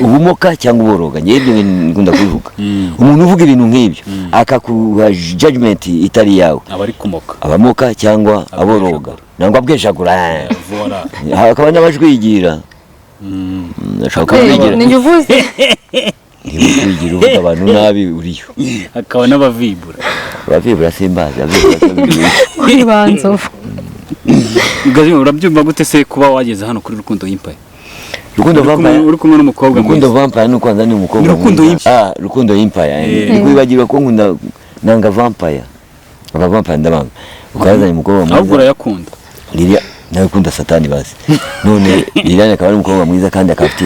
Ubumuka cyangwa uboroga. Ngewe ibyo bintu nkunda kubivuga. Umuntu uvuga ibintu nk'ibyo akakuha judgment itari iyawe, aba ari kumoka. Abamoka cyangwa aboroga nangwa abwejagura. Voilà. Hakaba n'abajwigira. Ashobora kuba Ni njye uvuze. Niba ujwigira uvuga abantu nabi, uriyo. Hakaba n'abavibura. Abavibura simbazi, abavibura simbazi. Uri banzovu. Gazi, urabyumva gute se kuba wageze hano kuri Rukundo Empire? Rukundo Uri Vampire. uri kumwe n'umukobwa Rukundo mwiza. Vampire ni ukwanza ni umukobwa Ni Rukundo mwiza. Empire. Ah, Rukundo Empire. Eh. Ni kwibagirwa ko nkunda, nanga vampire. Aba vampire ndabanga. Ukazanye umukobwa Ahubwo mwiza. urayakunda. Lilia nawe ukunda satani basi. None Liliane akaba ari umukobwa mwiza kandi akaba afite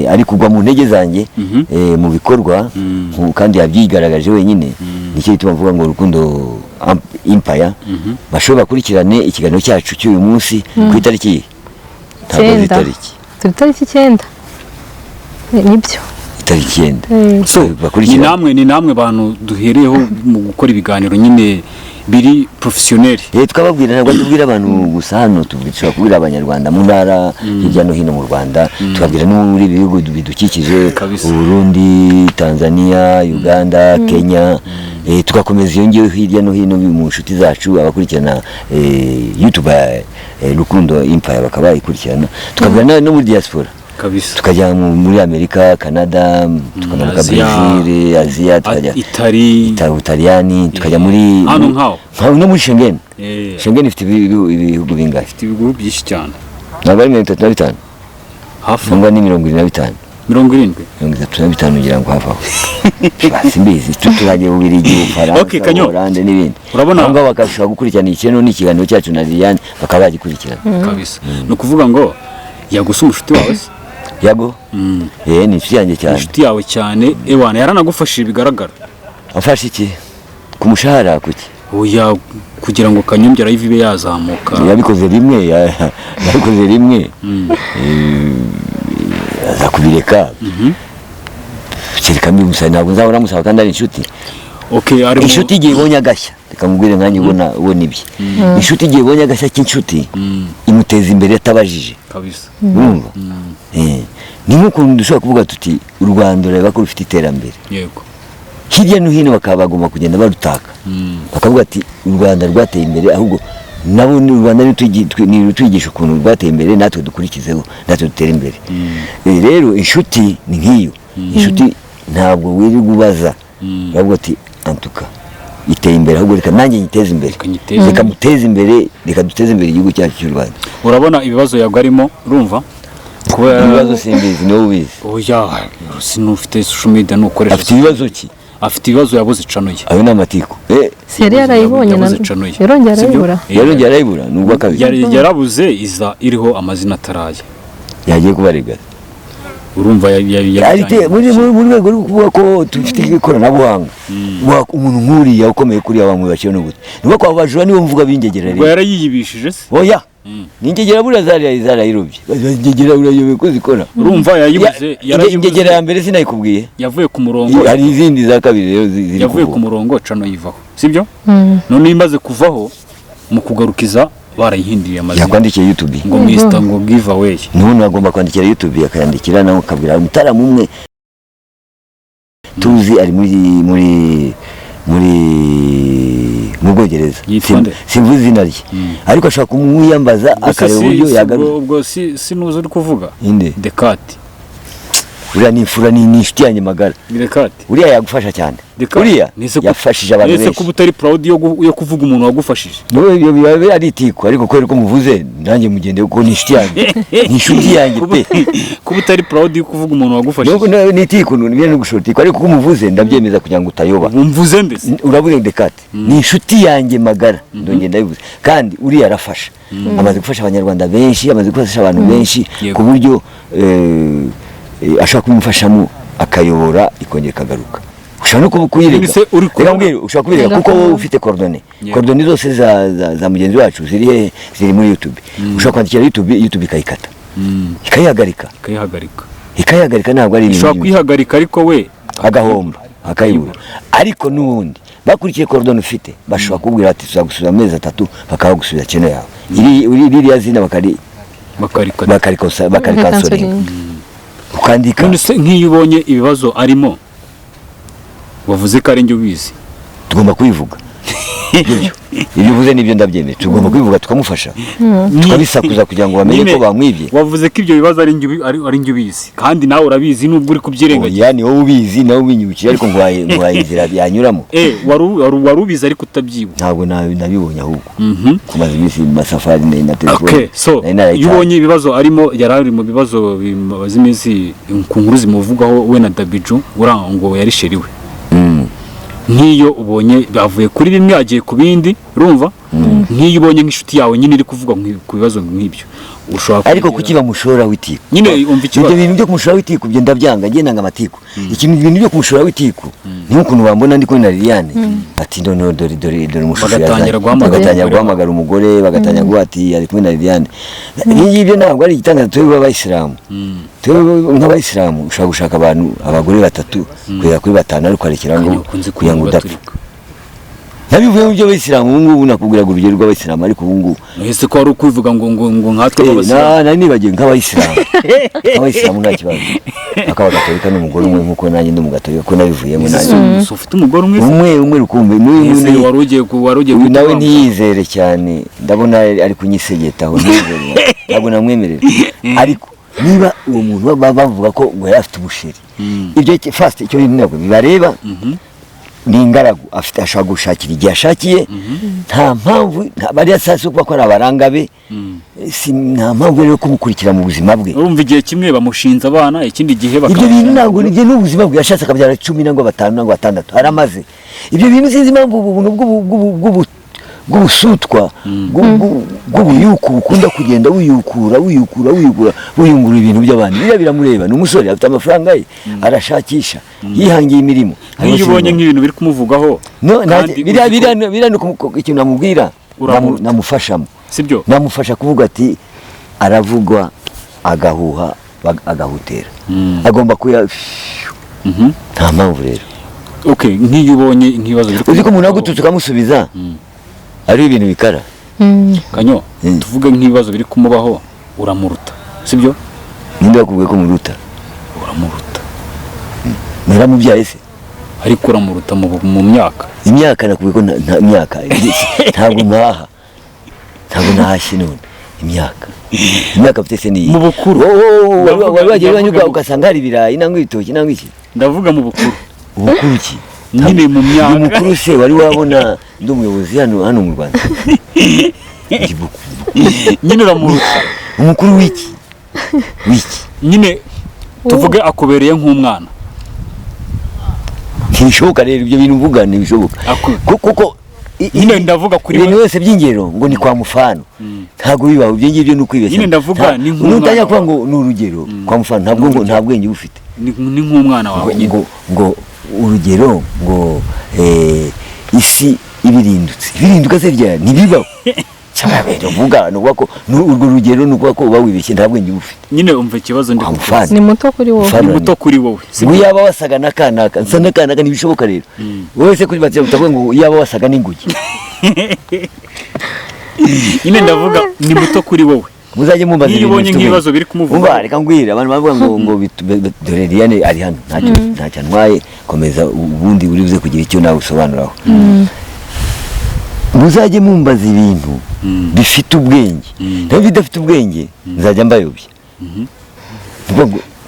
ari kugwa mu ntege zanjye mu bikorwa kandi yabyigaragaje wenyine. Nicyo gituma mvuga ngo Rukundo Empire bashobora bakurikirane ikiganiro cyacu cy'uyu munsi ku itariki, ntabwo nzi 9. itariki. Turi tariki 9. Nibyo. Itariki 9. So ni Bakurikirane. namwe bantu duhereyeho mu gukora ibiganiro nyine biri professionnel. Tukababwira, ntabwo tubwira abantu gusa hano, dushobora kubwira Abanyarwanda mu ntara hirya no hino mu Rwanda, tukabwira no muri ibihugu bidukikije. Kabisa. Uburundi, Tanzania, Uganda, Kenya, tugakomeza iyo ngiyo hirya no hino mu nshuti zacu, abakurikirana YouTube Rukundo Empire bakaba bayikurikirana, tukabwira no muri diaspora. Kabisa. Tukajya muri Amerika, Canada, tukamanuka Aziya. Brazil, Aziya, tukajya Itari. Ubutaliyani, tukajya muri Hano nkaho. No muri Schengen. Schengen ifite ibihugu bingahe? Ifite ibihugu byinshi cyane. Ntabwo ari 35? Hafi. Cyangwa ni 75? 70. 35 ngira ngo hafi aho. Simbizi, turagiye Bubiligi, Bufaransa, Okay, Kanyo. Buholande n'ibindi. Urabona- Aho ngaho bakashobora gukurikirana ikintu n'ikiganiro cyacu na Liliane, bakaba bagikurikirana. Kabisa, ni ukuvuga ngo yagusa umushuti wawe se? Yago, ni inshuti yanjye cyane. Inshuti yawe cyane, ewana yaranagufashije bigaragara. Afashe iki? Ku mushahara, kuki? Oya, kugira ngo Kanyombya live ibe yazamuka. Yabikoze rimwe, yabikoze rimwe. Aza kubireka. Kereka mbimusaba, ntabwo nzahora musaba kandi ari inshuti. Okay, ari mu Inshuti igihe ibonye agashya, reka mubwire nkanjye ubona ibye, inshuti igihe ibonye agashya k'inshuti imuteza imbere atabajije. Kabisa. Urumva? Ni nk'ukuntu dushobora kuvuga tuti u Rwanda urareba ko rufite iterambere, hirya no hino bakaba bagomba kugenda barutaka, bakavuga ati u Rwanda rwateye imbere, ahubwo nabo ni u Rwanda nirutwigisha ukuntu rwateye imbere, natwe dukurikizeho, natwe dutere imbere. Rero inshuti ni nk'iyo inshuti, ntabwo wirirwa ubaza, uravuga ati antuka iteye imbere, ahubwo reka nanjye nyiteze imbere. Reka nyiteze. Reka muteze imbere, reka duteze imbere igihugu cyacu cy'u Rwanda. Urabona ibibazo yago arimo, urumva kuba Ibibazo simbizi, niwowe ubizi. Oya, sinufite social media nukoresha. Afite ibibazo ki? Afite ibibazo, yabuze channel ye. Ayo ni amatiku. Si yari yarayibonye na Yabuze channel ye. yarongera Sibyo? arayibura. Yarongera arayibura ni ubwa kabiri. Yarabuze iza iriho amazina ataraye. Yagiye kubarega. Urumva Arite muri rwego rwo kuvuga ko dufite ikoranabuhanga, umuntu nk'uriya ukomeye kuriya bamwubakiye no gute? Niba kwa bajura nibo mvuga b'ingegera Ubwo rero. yarayiyibishije se? Oya, n'ingegera buriya zariya zarayirobye, ingegera urayobewe ko zikora. Urumva yayibuze. Yarayibuze. Ingegera ya mbere sinayikubwiye. Yavuye ku murongo. Hari izindi za kabiri rero ziri Yavuye ku kuvugwa. murongo, channel yivaho, sibyo? None imaze kuvaho, mu kugarukiza barayihinduriye amazina. Yakwandikiye YouTube. Ngo Mr ngo give away. Nubu agomba kwandikira YouTube, akayandikira nawe akabwira umutaramu umwe tuzi ari muri mu Bwongereza. Yitwa nde? Simvuze izina rye, ariko ashobora kumwiyambaza Ubwo se akareba uburyo yagarura. Ubwo si nuzi uri kuvuga? Inde? Dekati. Uriya ni imfura, ni inshuti yanjye magara. Birekate. Uriya yagufasha cyane. Uriya yafashije abantu benshi. benshi. Kuba utari proud yo kuvuga umuntu wagufashije. Ibyo biba ari itiku, ariko kubera ko muvuze nanjye mugende, kuko ni inshuti yanjye, ni inshuti yanjye pe. Kuba utari proud yo kuvuga umuntu wagufashije. Ni itiku, ni no gushora itiku, ariko kuko umuvuze ndabyemeza kugira ngo utayoba. Umvuze ndetse. Uravuze Dekate ni inshuti yanjye magara, ndongera ndabivuze. Kandi uriya arafasha, amaze gufasha abanyarwanda benshi, amaze gufasha abantu benshi ku buryo ashobora kubimufashamo akayobora ikongera ikagaruka. Ushobora no kuyirega, ushobora kubirega kuko wowe ufite coordonnées. Coordonnées zose za mugenzi wacu ziri hehe? Ziri muri YouTube. Ushobora kwandikira YouTube, YouTube ikayikata, ikayihagarika. Ikayihagarika, ntabwo ari ibintu. Ushobora kuyihagarika ariko we agahomba, akayibura. Ariko n'ubundi bakurikiye coordonnées ufite, bashobora kubwira ati tuzagusubiza amezi 3, bakabagusubiza channel yawe. Iriya zina bakarikansoringa, ukandika. Nk'iyo ubonye ibibazo arimo wavuze ko ari njye ubizi, tugomba kubivuga. Ibyo uvuze nibyo ndabyemeye, tugomba kubivuga tukamufasha, tukabisakuza kugira ngo bamenye ko bamwibye. Wavuze ko ibyo bibazo ari njye ubizi, kandi nawe urabizi nubwo uri kubyirengagiza. Oya, ni wowe ubizi, nawe ubinyibukije, ariko nguhaye inzira yanyuramo. Wari ubizi ariko utabyibuka. Ntabwo nabibonye ahubwo kumaze iminsi mu masafari na telefone. So iyo ubonye ibibazo arimo, yari ari mu bibazo bimaze iminsi ku nkuru zimuvugaho we na Dabiju, ngo yari sheri we. Nk'iyo ubonye bavuye kuri bimwe agiye ku bindi, urumva nk'iyo ubonye nk'inshuti yawe nyine iri kuvuga ku bibazo nk'ibyo, ushobora ariko kuki bamushora w'itiku nyine? Umva ikibazo. Ibyo bintu byo kumushora w'itiku byo ndabyanga, njye nanga amatiku. Ikintu ibintu byo kumushora w'itiku ni nk'ukuntu bambona ndi kumwe na Liliane, ati none dore dore dore umushusho yazanye, bagatangira guhamagara umugore, bagatangira guha ati ari kumwe na Liliane. Ibyo ntabwo ari igitangaza. Twebwe b'abayisilamu, twebwe nk'abayisilamu ushobora gushaka abantu abagore 3 kugera kuri 5, ariko ukarekera ngo kugira ngo udapfa. Nabivuye mu by'abayisilamu ubu ngubu, nakubwiraga urugero rw'abayisilamu, ariko ubu ngubu ese ko wari ukwivuga ngo ngo ngo nkatwe b'abayisilamu? Nari nibagiwe nk'abayisilamu. Nk'abayisilamu nta kibazo, akaba gatolika n'umugore umwe, nk'uko nanjye ndi umugatolika, ko nabivuyemo nanjye. Ufite umugore umwe? Umwe umwe rukumbi. Wari ugiye nawe ntiyizere cyane, ndabona ari kunyisegetaho, ntabwo namwemerera. Ariko niba uwo muntu bavuga ko ngo yari afite ubusheri, ibyo first icyo bintu ntabwo bibareba. Ni ingaragu afite, ashobora gushakira igihe ashakiye, nta mpamvu bariya saa si kuba ko ari abaranga be, nta mpamvu rero kumukurikira mu buzima bwe. Urumva igihe kimwe bamushinza abana, ikindi gihe ibyo bintu ntabwo nibyo n'ubuzima bwe, yashatse akabyara 10 nangwa 5 nangwa 6 aramaze. Ibyo bintu sinzi impamvu ubuntu bw'ubusutwa bw'ubuyuku bukunda kugenda wiyukura wiyukura wiyukura wiyungura ibintu by'abandi. Biriya biramureba, ni umusore afite amafaranga ye, arashakisha, yihangiye imirimo. Nk'iyo ubonye nk'ibintu biri kumuvugaho, biriya ni ikintu namubwira, namufashamo, sibyo? Namufasha kuvuga ati aravugwa agahuha agahutera, agomba kuya nta mpamvu rero. Okay, nk'iyo ubonye nk'ibibazo biri, uzi ko umuntu agututse ukamusubiza ari ibintu bikara. Kanyo, tuvuge nk'ibibazo biri kumubaho, uramuruta, sibyo? Ninde wakubwiye ko muruta? Uramuruta. Naramubyaye se? Ariko uramuruta mu myaka. Imyaka nakubwiye ko nta myaka, ntabwo ntaha, ntabwo nahashye none imyaka. Imyaka mfite se ni mu bukuru. Wari wagiye iwanyu ugasanga hari ibirayi nangwa ibitoki nangwa iki? Ndavuga mu bukuru. Ubukuru ki? Nyine mu myaka. Umukuru se wari wabona ndi umuyobozi hano hano mu Rwanda? Nyine uramuruta. Umukuru wiki? Wiki. Nyine tuvuge akubereye nk'umwana. Ntibishoboka rero ibyo bintu uvuga, ntibishoboka. Kuko nyine ndavuga kuri ibintu byose by'ingero ngo ni kwa mufano. Ntabwo bibaho ibyo ngibyo, ni ukwibeshya. Nyine ndavuga ni nk'umwana. Nutajya kuvuga ngo ni urugero kwa mufano, ntabwo ngo nta bwenge ufite. Ni nk'umwana wawe ngo ngo urugero ngo isi ibirindutse ibirinduka se ryari ntibibaho. Cyababera uvuga ni uko urwo rugero ni uko uba wibeshye, nta bwenge ufite. Nyine umva ikibazo ndi kukubaza. Ni muto kuri wowe. Ni muto kuri wowe. Ngo yaba wasaga n'akanaka, nsa n'akanaka ntibishoboka rero. Wowe se kuri batse utavuga ngo yaba wasaga n'inguge. Nyine ndavuga ni muto kuri wowe. Muzajye mumbaza ibintu ubonye nk'ibibazo biri kumuvuga. Umva reka ngwire abantu bavuga ngo ngo dore Liliane ari hano ntacyo ntwaye, komeza ubundi uri buze kugira icyo nawe usobanuraho. Muzajye mumbaza ibintu bifite ubwenge, naho bidafite ubwenge nzajya mbayobya.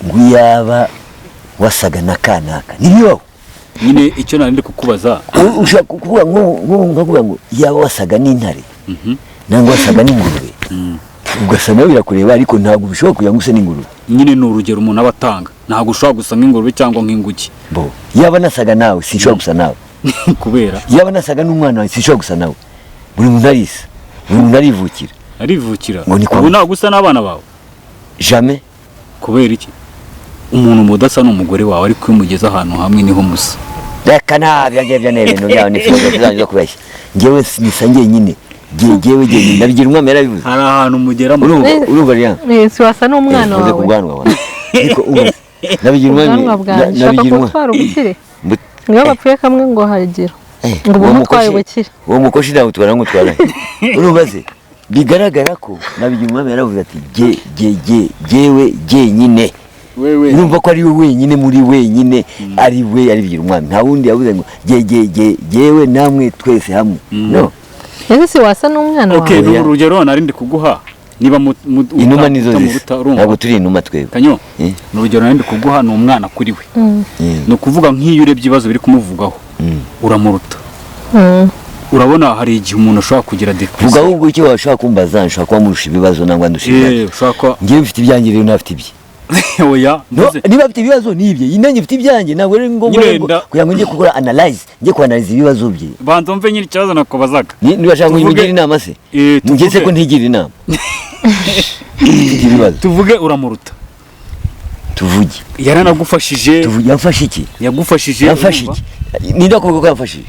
Ngo yaba Wasaga na kanaka, ntibibaho. Nyine icyo nari ndi kukubaza. Ushobora kuvuga nk'ubu nkavuga ngo yaba wasaga n'intare nangwa wasaga n'ingurube, ugasa nawe birakureba, ariko ntabwo bishobora kugira ngo use n'ingurube. Nyine ni urugero umuntu aba atanga, ntabwo ushobora gusa nk'ingurube cyangwa nk'inguge. Bo yaba nasaga nawe, sinshobora gusa nawe. Kubera? Yaba nasaga n'umwana wawe, sinshobora gusa nawe. Buri muntu arisa, buri muntu arivukira. Arivukira. Ngo ni kwa- Ubu ntabwo usa n'abana bawe? Jamais. Kubera iki? Umuntu mudasa ni umugore wawe, ariko iyo umugeze ahantu hamwe niho musa. Reka, ntabyo ngibyo ni ibintu byawe, ni filozofi zanyu zo kubeshya. Njyewe nisa njyenyine. Jyewe jyenyine, nabigira umwami yarabivuze. Hari ahantu mugera mu Urumva Lilian? Si wasa n'umwana Uvuze ku wawe. bwanwa wawe, ariko ubu nabigira umwami. Ubwanwa bwanjye ushaka Nabigira umwami. kutwara ubukire. Niyo bapfuye kamwe ngo hagira ngo Uwo ubu mutwaye mukoshi- ubukire. Uwo mukoshi ntabwo utwara ngo utwara. Urumva se bigaragara ko nabigira umwami yaravuze ati jye jye jye jyewe jyenyine. Wewe. Urumva ko ari we wenyine muri wenyine, ari we ari bigira umwami, nta wundi. Yavuze ngo jye jye jye jyewe namwe twese hamwe, no. Ese si wasa n'umwana Okay. wawe? Ni urugero nari ndi kuguha niba Inuma nizo zisa. utamuruta, urumva? Ntabwo turi inuma twebwe. Kanyo, Eh? ni urugero nari ndi kuguha, ni umwana kuri we. Ni ukuvuga nk'iyo urebye ibibazo biri kumuvugaho, uramuruta. Urabona hari igihe umuntu ashobora kugira Vuga. depression. Ahubwo icyo washobora kumbaza, nshobora kuba murusha ibibazo nangwa ndusha ibibazo. Ushobora kuba. Njyewe mfite ibyanjye rero, ntafite ibye. Oya. No, Mvuze niba afite ibibazo ni ibye, nanjye mfite ibyanjye. Ntabwo ari ngombwa Nyine ngo kugira ngo njye gukora analyze, njye kuanalyze ibibazo bye. Banza mve nyine ikibazo nakubazaga. Niba ashaka ngo mugire inama se, Tuvuge- njye se ko ntigira inama, mfite ibibazo. Tuvuge uramuruta. Tuvuge. Yaranagufashije. Tuvuge, yamfashe iki? Yagufashije. Yamfashe Urumva? iki? Ninde akubwira ko yamfashije?